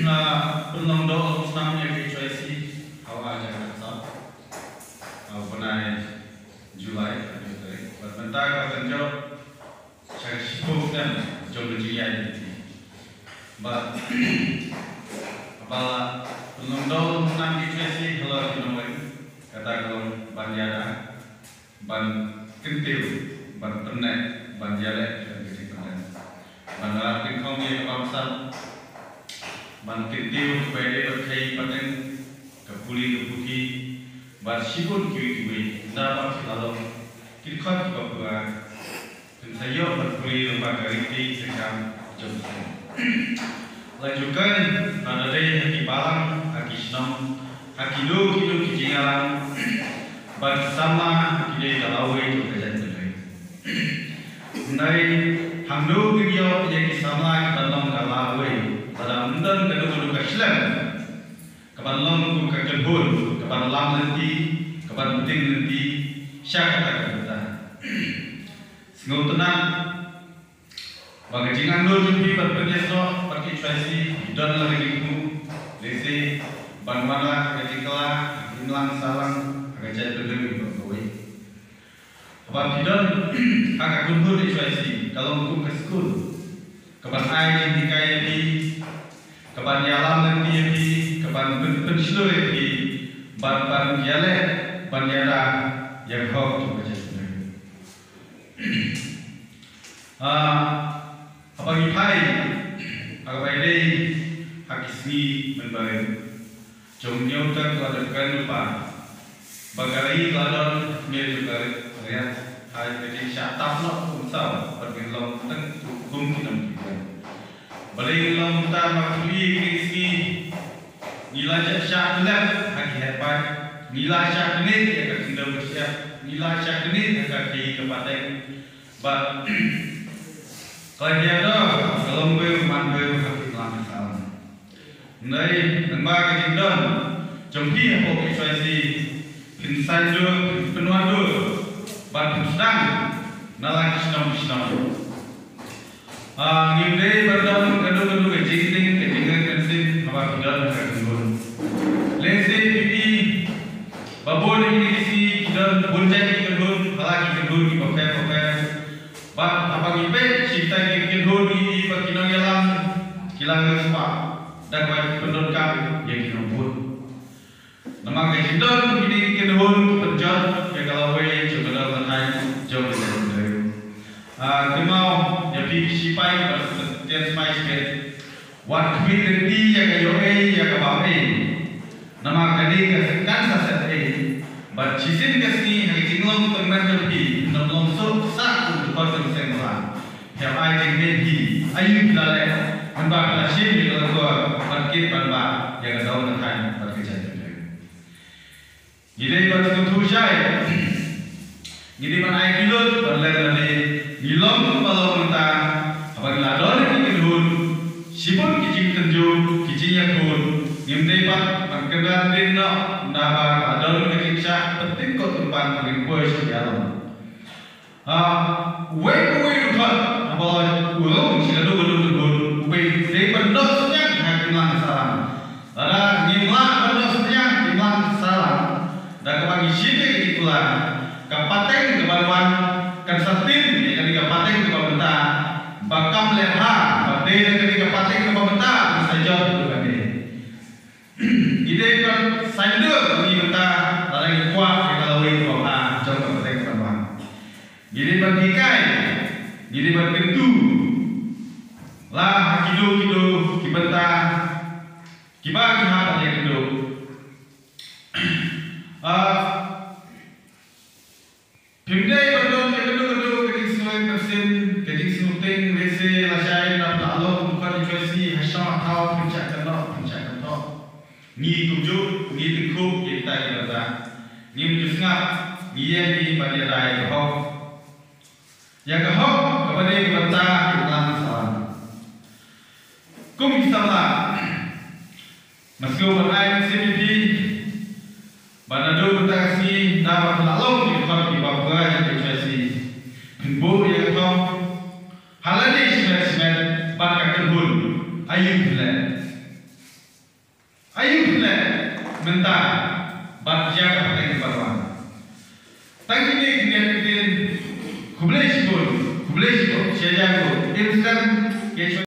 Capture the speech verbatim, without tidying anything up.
Nga pynlong doh long snam ïa ka H Y C hawa hajar arphew saw, ha u bnai July, arphew tarik. Bad mynta ka pynjop sha ka shiphew snem jong ka jingïaid lynti. Bad haba la pynlong doh long snam ka H Y C halor ki nongwei, kata ka long ban ïada, ban kyntiew, ban pynneh, ban ïaleh, ban kyntiew, ban ïaleh, ban ïaleh, ban ïaleh, ban ïaleh, ban ïaleh, ban kyntiew, ban ïaleh, ban ïaleh, ban ïaleh, ka pule ka puthi, bad shibun kiwei kiwei, naba ki la long ki dkhot kiba pura. Phin sa ïoh ban pule lyngba ka riti ka kam jong ki. La ju kren ba da dei ha ki balang, ha ki shnong, ha kino kino ki jingïalang, ba ki samla ki dei ka lawei jong ka jaitbynriew. Hynrei hangno ngin ïoh ïa ki samla kiban long ka lawei lada ym don kano kano ka shlem kaban long kum ka kynhun kaban lam lynti, kaban pynting lynti sha kata ka bynta. Sngewtynnat ba ka jingangnud jong phi ban pynïasoh bad ka H Y C, phi don la ka jingthmu, lehse ban wanrah ka jingkylla ha ka imlang sahlang ha ka jaitbynriew baroh kawei. Haba phi don ha ka kynhun H Y C, ka long kum ka skul kaban ai jinghikai ïa phi, kaban ïalam lynti ïa phi, kaban pyn- pynshlur ïa phi, ban ban ïaleh, ban ïada ïa ka hok jong ka jaitbynriew. Ah, haba ngi phai ha kaba ïadei ha ki sngi mynbarim, jong ngi, ka la dep kren lypa ba ka ri ka la don ha ka miet jong ka riat, ha ka jingshah tap noh kum saw, bad ngi long tang kum ki nongkyndiah. Balei ngi long kumta? Namar phi ïohi kine ki sngi ngi la shah shah lep ha ki heh paid, ngi la shah knieh ïa ka khyndew ka shyiap, ngi la shah knieh ïa ka khaïi ka pateng. Bad ka la ïa da ka long beiñ man beiñ ha ki imlang ki sahlang. Hynrei lyngba ka jingdon jong phi hapoh H Y C, phin saiñdur, phin pynwandur bad phin sdang na la ki shnong ki shnong. Ah, ngim dei ban don kano kano ka jingtieng ka jingngeit mynsiem haba phi don ha ka kynhun. Lehse phi i ba bun ïa kine ki sngi ki don bun jait ki kynhun, ha la ki kynhun kiba pher bapher. Bad haba ngi peit sha kita ki kynhun ngi i ba ki nongïalam ki la riewspah da kaba pyndonkam ïa ki nongbud. Namar ka jingdon kine ki kynhun ki pynjot ïa ka lawei jong ka dong ka thaiñ jong ka jaitbynriew. Ah, kynmaw ïa phi ki shipai kiba tien spah shibit. Wat khmih lynti ïa ka ïoh ei ïa ka bam ei. Namar kane ka kan sa set ei. Bad shisien ka sngi ha ka jinglong tymmen jong phi, phin ym long suk sah kum u dkhot jong u seng bhalang. Phi hap ai jingmut hi, aïu phi la leh, mynba phi la shim ïa ka lynti ban kit ban bah ïa ka dong ka thaiñ bad ka jaitbynriew. Ngi dei ban sngewthuh shai. Ngi dei ban ai ki lut ban leh lane ngi long kumba long mynta. Haba ngi la don ha ki kynhun, shibun ki jingtynjuh, ki jingïakhun, ngim dei pat ban kynran dien noh, naba la don ka jingshah pyntyngkut kyrpang ba ngin poi sha ki alam. Ah, uwei pa uwei u dkhot haba u rung sha kano kano ka kynhun, uwei dei ban noh synñiang ha ka imlang ka sahlang. Lada ngim lah ban noh synñiang ha ka imlang ka sahlang, da kaba ngi shim ïa ka jingkular, ka pateng kaban wan kan sa tim ïa kane ka pateng kaba mynta ba kam lehbha, ba dei na kane ka pateng kaba mynta ba sa jot ruh kane. Ngi dei ban saiñdur ngi mynta lada ngi kwah ïa ka lawei kaba bha jong ka pateng kaba bha. Ngi dei ban hikai, ngi dei ban kyntu la ha kino kino ki bynta kiba ngi hap ban ïakynduh. Ah, phim dei ban don ïa kano kano ka jingsngewrit mynsiem, ka jingsngewtieng, lehse lashai naba la long u dkhot H Y C ha shnong ha thaw phin shah kynnoh, phin shah kynthoh. Ngi kumjuh ngi tyngkhuh ïa kita ki bynta. Ngim ju sngap, ngi ïeng ngi ban ïada ïa ka hok. Ïa ka hok kaba dei ka bynta ka imlang ka sahlang. Kum ki samla, nga sngew ban ai mynsiem ïa phi ba naduh mynta ka sngi, naba phi la long ki dkhot kiba pura jong ka H Y C, phin buh ïa ka thong ha lade shimet shimet bad ka kynhun, aïu phi leh. mynta bad ïa ka pateng kaba wan. Tang kine ki ïa ki ktien, khublei shibun, khublei shibun, sha ïa u, im slem, ïa shu